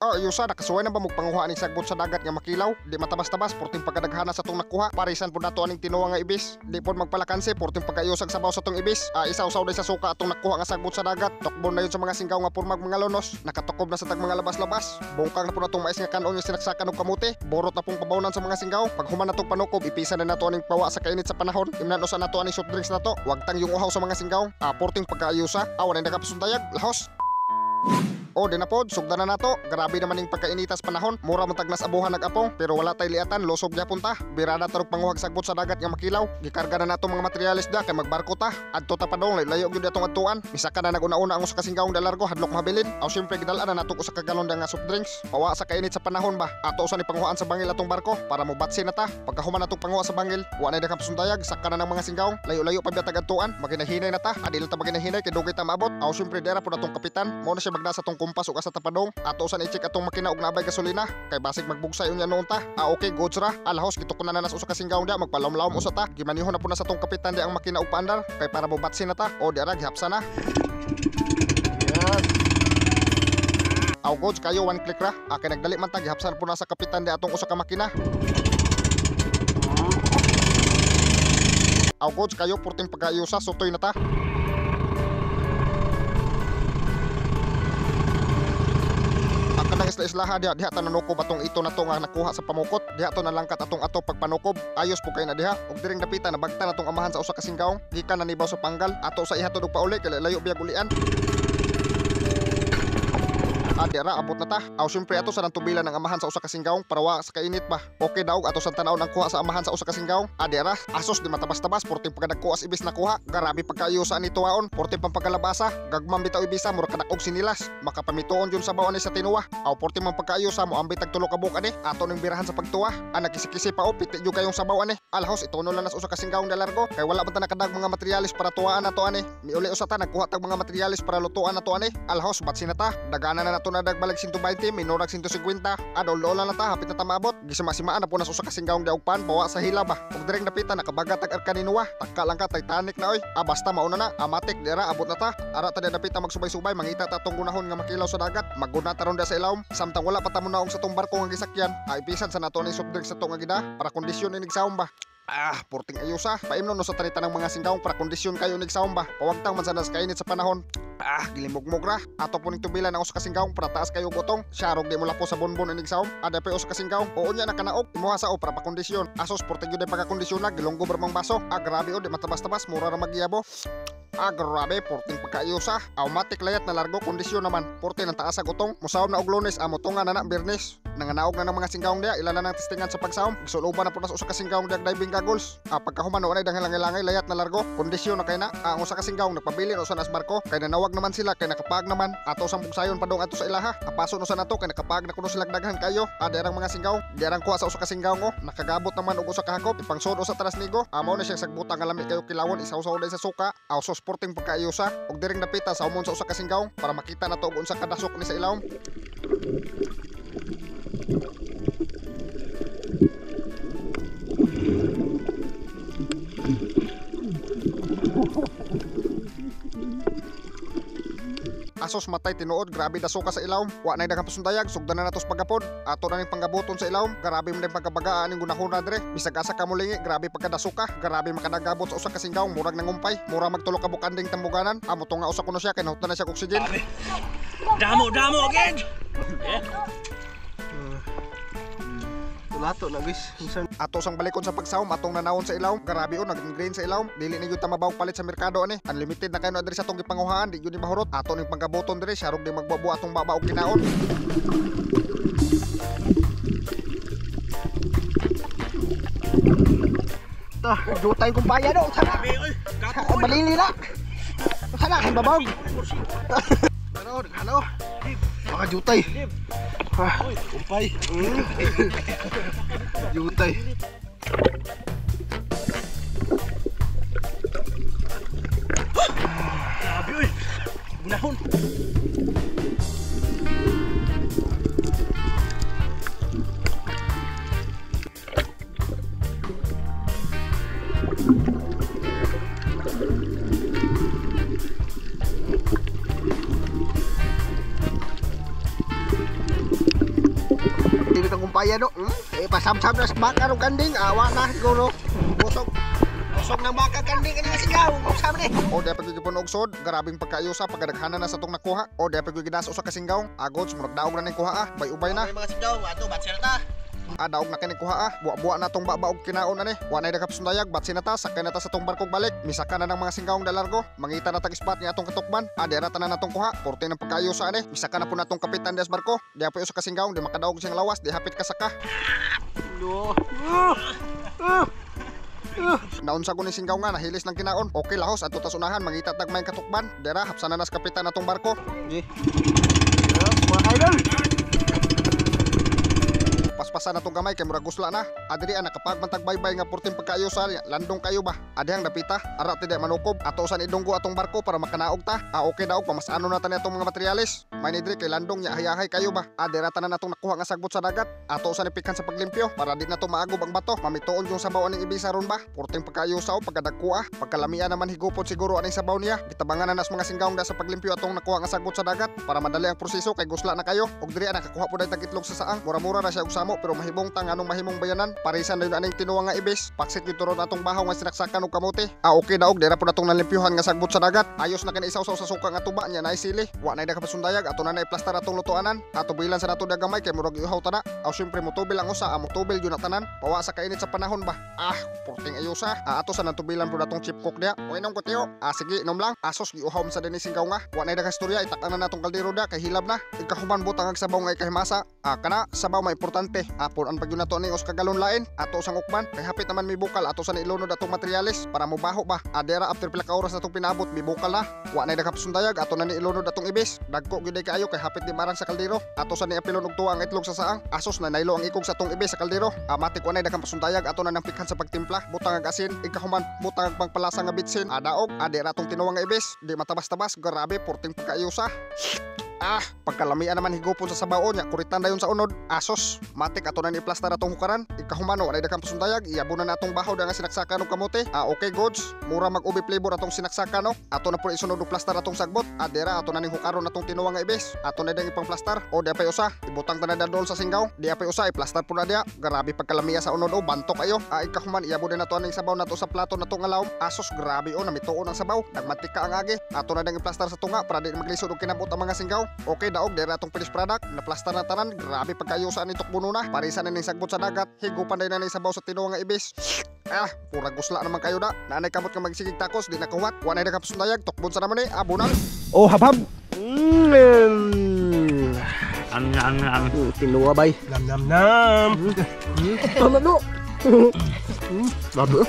Oh, yusa nakasuway na ba mugpanguha aning sagbot sa dagat nga makilaw? Di matabas-tabas porting pagkadaghana sa tong nakuha. Parisan po nato aning tinuwa nga ibis. Di pod magpalakansi porting pagkayusag sabaw sa tong ibis. Ah, isaw-saw day sa suka atong nakuha nga sagbot sa dagat. Tokbon na yun sa mga singgaw nga purmag mga lonos. Nakatukob na sa tag mga labas-labas. Bungkang na po natong mais nga kanon nga sinaksakan og kamote. Borot na pong pabawnan sa mga singgaw. Paghuman natong panukob, ipisa na nato aning pawa sa kainit sa panahon. Imnan usa nato aning soft drinks nato. Wag tang yung uhaw sa mga singgaw. Ah, porting pagkaayusa. Awan ay nakapasuntayag. Lahos. O di na pod, sugdan na nato. Grabe naman ning pagkainitas panahon. Mura man tag nas abuhan nag-apong, pero wala tay liatan, losob gyapon ta. Birada tarog panguhag sagbot sa dagat nga makilaw. Gikarga na nato mga materyales da kay magbarko ta. Adto ta padong, layo gyud atong adtuan. Misaka na naguna-una ang usa ka singgawng dalargo, hadlok mahabilin. Aw syempre gidal-an na nato usa ka galon da nga soft drinks. Pawa sa kainit sa panahon ba. Ato usa ni panguhaan sa bangil atong barko para mobatsi na ta. Pagkahuman natong panguha sa bangil, wa nay daghang pasundayag, saka na ng mga singgawng. Layo-layo pa biya tag adtuan, maginahinay na ta. Adil ta maginahinay kay dugay ta maabot. Aw syempre dira pud atong kapitan. Mao na siya magna sa atong kumpas ug asa tapadong. Ato usan i-check atong makina og naabay gasolina kay basig magbugsay unya noon ta. Ah, okay, goods ra. Alahos gitukon na nas usa ka singgawng dia, magpalawm-lawm usa ta. Gimanihon na po na sa atong kapitan di ang makina og paandar kay para mobatsi na ta. O di ara gihapsa na. Yan. Aw goods kayo, one click ra. Ah, kay nagdali man ta, gihapsan po na sa kapitan di atong usa ka makina. Aw goods kayo, purting pagkaayusa, sutoy na ta. Kanang isla-islaha diha, diha ta nanukob atong ito na to nga nakuha sa pamukot. Diha to nalangkat atong ato pagpanukob. Ayos po kay na diha. Ug diring dapita nabagtan atong amahan sa usa ka singgawng. Gikan na nibaw sa panggal. Ato sa ihatod og pauli kay layo biyag ulian. Ah, dira abot na ta. Aw syempre ato sa nantubilan ang amahan sa usa ka singgawng para wa sa kainit ba. Okay daw ato sa tan-awon ang kuha sa amahan sa usa ka singgawng. Ah, dira asos di matabas-tabas porting pagkadagkuas ibis nakuha. Grabe pagkaayusa ni tuwaon, porting pampagkalabasa. Gagmam bitaw ibisa mura kadak og sinilas. Makapamituon jud sa baw ani sa tinuwa. Aw porting man pagkaayusa mo ambit tag tulo ka buok ani. Ato ning birahan sa pagtuwa. Ah, nagkisi-kisi pa o piti jud kayong sabaw ani. Alahos ituno lang nas usa ka singgawng dalargo kay wala man ta nakadag mga materyales para tuwaan nato ani. Miuli usa ta nagkuha tag mga materyales para lutuan nato ani. Alahos batsi na ta. Dagana na nato na dagbalik 120, minurag 150. Adol-dola na ta, hapit na ta maabot. Gisima-simaan na po nas usa ka singgawng daugpan, pawa sa hila ba. Ug direng dapita nakabaga tag arka ni Noah. Taka lang ka Titanic na oy. Ah, basta mauna na, amatik dira abot na ta. Ara ta dapita magsubay-subay, mangita ta atong gunahon nga makilaw sa dagat. Magguna ta ron da sa ilawom. Samtang wala pa ta munaong sa tong barko nga gisakyan. Ah, ipisan sa nato ni soft drinks sa to nga gida para kondisyon inig saom ba. Ah, porting ayusa. Paimnon no sa tarita ng mga singgawng para kondisyon kayo nigsaom ba. Pawagtang man sa nas kainit sa panahon. Ah, gilimugmog ra. Ato po ning tubilan ang usa ka singgawng para taas kayo gutong. Siyarog di mo lapo sa bonbon inig saom. Ada pa usa ka singgawng. Oo nya nakanaog. Imuha sa o para pakondisyon. Asos porting gyud pagkakondisyon na gilonggo bermang baso. Ah, grabe o di matabas-tabas mura ra magyabo. Ah, grabe, porting pagkaayusa. Automatic layat na largo, kondisyon naman. Porte ng taas sa gutong. Musawom na og Lunes, amo tunga na na Biyernes. Nanganaog na ng mga singgawng diya, ilan na ng testingan sa pagsawom. Gisuloban na po na sa usa ka singgawng diya diving goggles. Ah, pagkahuman noon ay danghilangay layat na largo. Kondisyon na kay na. Ah, ang usa ka singgawng nagpabilin usa na sa barko. Kay nanawag naman sila, kay nakapag naman. Ato sang bugsayon padong ato sa ilaha. Apaso no sa nato kay nakapag na kuno sila daghan kayo. Ah, dirang mga singgawng, dirang kuha sa usa ka singgawng oh. Nakagabot naman og usa ka hakop, ipangsod usa taras nigo. Amo na siyang sagbutan nga lami kayo kilawon, isaw-saw day sa suka. Aw sos porting pagkaayusa. Og diring dapita sa umon sa usa ka singgawng para makita nato og unsa kadasok ni sa ilawom. Asos matay tinuod, grabe daso ka sa ilawom. Wa nay daghang pasundayag, sugdan na natos pagapod. Ato na ning panggabuton sa ilawom. Grabe man din pagkabagaan ning gunahona dire. Bisag asa ka molingi, grabe pagkadaso ka. Grabe makadagabot sa usa ka singgawng, murag nangumpay. Mura magtulo ka bukanding tambuganan. Amo to nga usa kuno siya kay nahutan na siya og oxygen. Damo damo again. Lato na guys. Ato sang balikon sa pagsawom, atong nanawon sa ilawom. Grabe o naging green sa ilawom. Dili na gyud ta mabawog palit sa merkado ani. Unlimited na kayo na diri sa atong gipanguhaan, di gyud ni mahurot. Ato ning panggabuton diri, sarog di magbuwa atong baba og kinaon. Ta, jutay kong bayan o. Sana. Balili na. Sana kay babawog. Ano, halo. Baka jutay. Ah, umpay. Jutay. Grabe oy. Gunahon. kumpaya do. Eh pasabsab na sa baka ro kanding, awa na siguro. Busog. Busog ng baka kanding kani singaw. Usab ni. O di pa gipon og sod, grabing pagkaayusa pagkadaghanan na sa tong nakuha. O di pa gidas usa ka singgawng. Agod murag daog na ning kuha ah, bay-ubay na. Ay mga singaw, ato batser ta. Ah, daog na kini kuha ah. Buwa-buwa na tong baba og kinaon ani. Wa nay dakapsundayag, batsi na ta, sakay na ta sa tong barkog balik. Misaka na ng mga singgawng dalargo. Mangita na tag spot ni atong katukban. Ah, di ra tanan natong kuha. Porte ng pagkaayusa ani. Misaka na po natong kapitan des barko. Di pa usa ka singgawng, di makadaog siyang lawas, di hapit kasaka. Do. Naunsa ko ni singgaw nga nahilis ng kinaon. Okay lahos ato tas unahan mangita tag may katukban. Dera hapsan na nas kapitan natong barko. Eh. Mga idol. Paspasan na tong gamay kay murag gusla na. Adri ang nakapagmantag baybay nga purting pagkaayusa landong kayo ba. Adihang dapita ara ti di manukob ato usan idunggo atong barko para makanaog ta. Ah okay daog pamasano na ta ni atong mga materyales. May nidri kay landong nya hayahay kayo ba. Adira tanan natong nakuha nga sagbot sa dagat. Ato usan ipikan sa paglimpyo para di na to maagob ang bato. Mamituon yung sabaw aning ibisa ron ba. Purting pagkaayusa o pagkadagko ah. Pagkalamian naman higupod siguro aning sabaw niya. Gitabangan na nas mga singgawng da sa paglimpyo atong nakuha nga sagbot sa dagat para madali ang proseso kay gusla na kayo. Og diri ang nakakuha po tag itlog sa saang. Mura-mura na siya og samo pero mahibong tang anong mahimong bayanan. Parisan na yun aning tinuwa nga ibis. Paksit gyud turon atong bahaw nga sinaksakan og kamote. Ah okay daog dira po natong nalimpyuhan nga sagbot sa dagat. Ayos na kini isaw-saw sa suka nga tuba nya naay sili. Wa nay nakapasundayag ato na naiplastar atong lutuanan. Ato bilan sa nato gamay kay murag iuhaw ta na. Aw syempre motubil ang usa, motubil gyud na tanan. Pawa sa kainit sa panahon ba. Ah, porting ayusa. Ah, ato sa natubilan po natong chip cook dia. O inom ko tiyo. Ah sige, inom lang. Asos giuhaw sa dinhi singgaw nga. Wa nay nakastorya itak na natong kaldero da kay hilab na. Ikahuman butang ang sabaw nga ikahimasa. Ah kana sabaw may importante. Apon ang pagyud nato ning usa ka galon lain ato sang ukban kay hapit naman may bukal ato sa ilunod atong materyales para mobaho ba. Adera after pila ka oras natong pinabot may bukal na. Wa nay nakapsundayag ato na ni ilunod atong ibis. Dagko gyud ay kaayo kay hapit di marang sa kaldero. Ato sa niapilon og tuwa ang itlog sa saang. Asos na nailo ang ikog sa atong ibis sa kaldero. Amatik wa nay nakapsundayag ato na nang pikhan sa pagtimpla. Butang ag asin ikahuman butang ag pangpalasa nga bitsin. Adaog adera atong tinuwa nga ibis. Di matabas-tabas grabe porting pagkaayusa. Ah, pagkalamian naman higupon sa sabaw niya, kuritan dayon sa unod. Asos, matik ato na ni plastar atong hukaran. Ikahumano, anay dakang pasundayag, iyabunan na atong bahaw da nga sinaksakan og kamote. Ah, okay goods. Mura mag-ubi flavor atong sinaksakan no. Ato na po isunod og plastar atong sagbot. Adera ato na ning hukaron atong tinuwa nga ibis. Ato na dang ipang plastar. O di apay usa, ibutang ta na doon sa singgaw. Di apay usa, iplastar po na diya. Grabe pagkalamia sa unod o bantok ayo. Ah, ikahuman iyabo din nato aning sabaw nato sa plato nato nga lawom. Asos, grabe o namituon ang sabaw. Nagmantika ang agi. Ato na dang iplastar sa tunga para di maglisod og kinabot ang mga singgaw. Okay daog dira atong finished product. Naplastar na tanan, grabe pagkayusa ni tukbuno na. Parisan na ning sagbot sa dagat, higupan day na ning sabaw sa tinuwa nga ibis. Ah, pura gusla naman kayo da. Naanay kamot nga magsigig takos, di nakahuwat. Wa nay nakapsundayag, tukbon sa naman ni, abunan. Oh, habhab. Am nam. Tinuwa bay. Nam nam nam. Tama no. Grabe.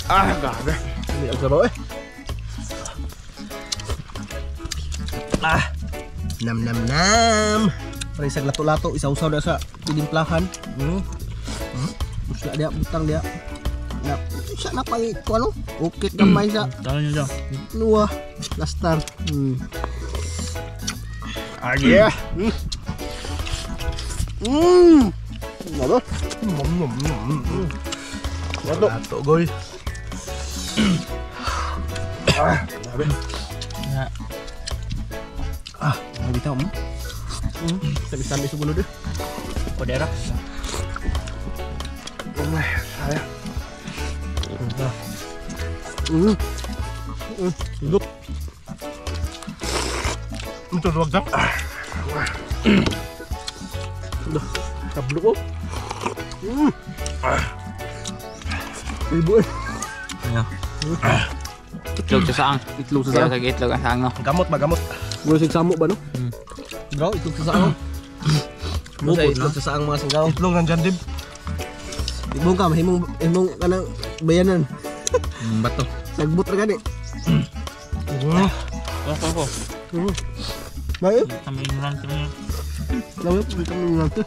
Ah, grabe. Ang sabaw eh. Ah. Nam nam nam. Parang isang lato-lato, isaw-saw na sa tinimplahan. Usla dia, butang dia. Na, sa na pang ko ano? Okay gamay sa Dalo niyo. Nuwa, lastar. Ah, yeah. Ano? Lato. Lato gol. Ah, grabe. Ya. Ah, bitaw mo. Sami-sami sa gulo eh. Kodera. Ay. Look. Ito ruwag na. Tablo ko. Ibo eh. Itlog sa saang. Itlog sa saang. Itlog itlog ang saang no. Gamot ba gamot? Mura sig samo ba no? Bro, itlog sa saang. Mura itlog sa saang mga singgaw. Itlog ng jandib. Ibong ka mahimong imong kanang bayanan. Bato. Sagbot ra gani. Ako. Bayo. Kami lang kami. Lawa po kami nato.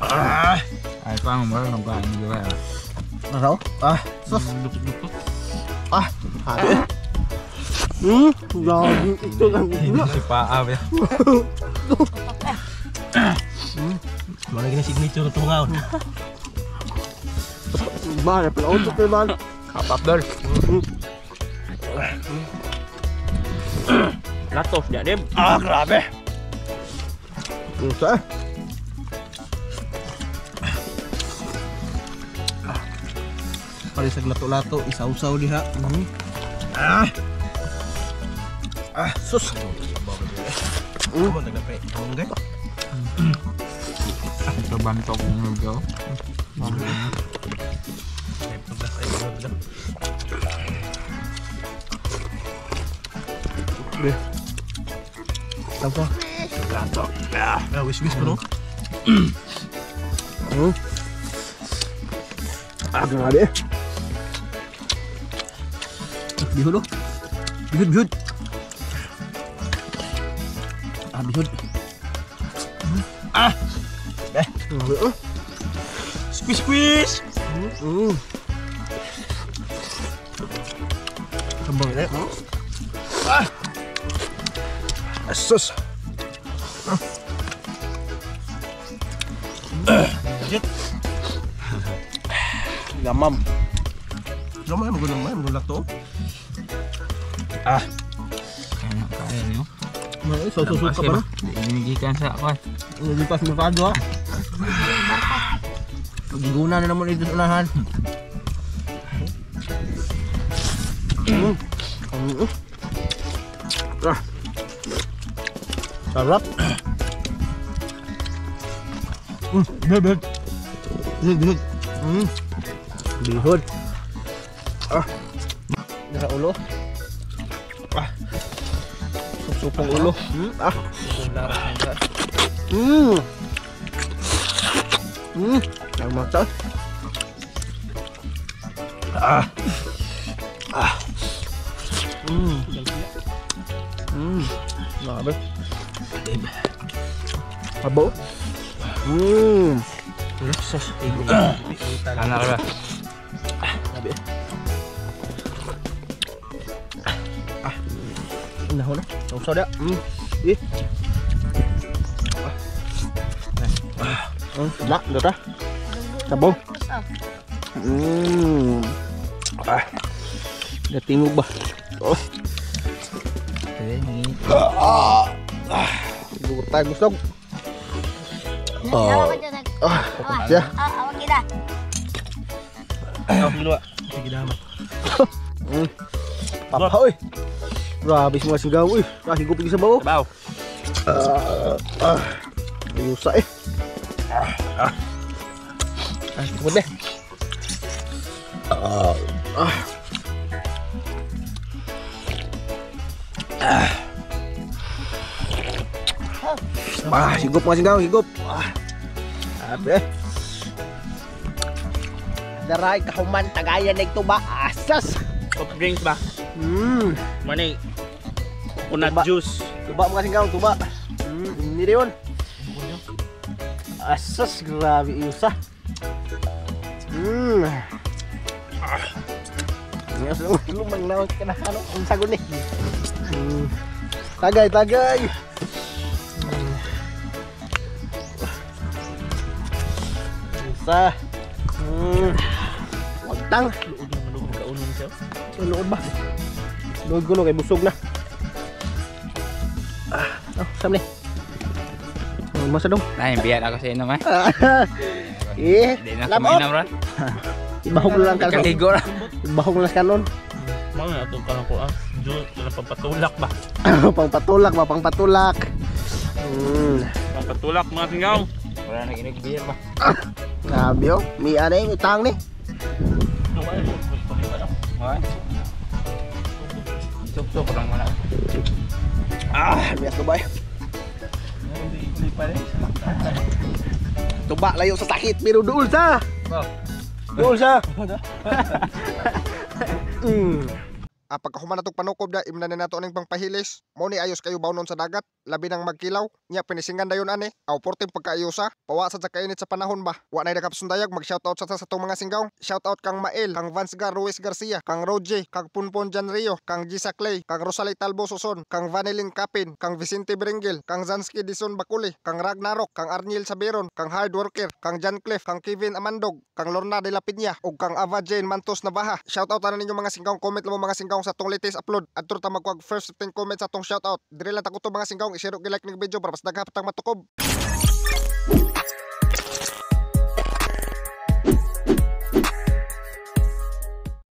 Ah. Ay pang mo nang kain juga. Araw? Ah, sus. Dukot-dukot. Ah, habi. Grabe ito lang. Si Paa ya. Mga gini signature itong ngaon. Ba, pero auto kay man. Kapap dol. Latos dia dem. Ah, grabe. Unsa? Parisag lato-lato, isaw-saw diha. Ah. Ah, sus. Ito bantok ng lugaw. Tangko. Lato. Ah, wish-wish ko no. Ah, grabe. Bihod oh. Bihod, bihod. Ah, bihod. Ah. Eh, grabe oh. Squish squish. Kambang ini. Ah. Asus. Jet. Gamam. Gamam, magandang man, lato. Ah. Kaya niyo. May sausaw ka ba? Inigikan sa ako. Lipas mo pa ah. Giguna na naman ito sa unahan. Ah. Sarap. Bihod. Bihod. Bihod. Ah. Dara ulo. Ah. Sup-supong ulo. Ah. Ang mata. Ah. Ah. Grabe. Abo. Sus. Anak ba? Grabe. Ah. Nahon na. Sausaw da. Eh. Na, dota. Sabong. Ah. Natingog ba? Oh. Ah. Gutay gusto. Oh. Ah. Ya. Awak kita. Sige dama. Papa oi. Grabe mga singgaw oi. Kahigop sa bawo. Baw. Ah. Ayusa eh. Ah. Ah, tukod eh. Ah. Ah. Ah, higop mga singgaw, higop. Ah. Abe. Daray kahuman tagayan nig tuba. Asas. Soft drinks ba? Mani. Coconut juice. Tuba mga singgaw, tuba. Ini yun. Asas, grabe iusa. Lumang naon ka na ano, ang sagon eh. Tagay, tagay. Isa. Wagtang. Luod na maluod kaunon siya. Luod ba? Luod ko no, kay busog na. Ah, oh, sam ni. Masa dong? Ay, biyan ako sa inom eh. Eh, Hindi na kuminom ra. Ibahog lang kanon. Kaligo ra. Ibahog lang kanon. Mga atong kanon ko ah. Juice na pampatulak ba? Pangpatulak ba, pangpatulak. Pangpatulak mga singgaw. Wala na ginig beer ba? Grabe oh. May ano yung utang ni. Okay. Sup-sup lang wala. Ah, may ato ba? Tuba layo sa sakit pero duol sa. Duol sa. Pagkahuman natong panukob da imna na nato aning pangpahilis. Mao ni ayos kayo bawnon sa dagat, labi nang magkilaw. Nya pinisingan dayon ani. Aw porting pagkaayusa, pawa sad sa kainit sa panahon ba. Wa nay dakapsundayag, mag-shoutout sa atong mga singgaw. Shoutout kang Mael, kang Vance Gar Ruiz Garcia, kang Roger, kang Punpon Jan Rio, kang Gisa Clay, kang Rosalie Talbo Suson, kang Vanilin Kapin, kang Vicente Bringel, kang Zansky Dison Bakuli, kang Ragnarok, kang Arniel Sabiron, kang Hard Worker, kang John Cliff, kang Kevin Amandog, kang Lorna de la Piña, ug kang Ava Jane Mantos Navaja. Shoutout ana ninyo mga singgaw, comment lang mo mga singgaw sa atong latest upload. Adto ta magkuhag first 15 comments sa atong shoutout. Dire lang ta kutob mga singgaw, i-share ug i-like ning video para mas daghan patang matukob.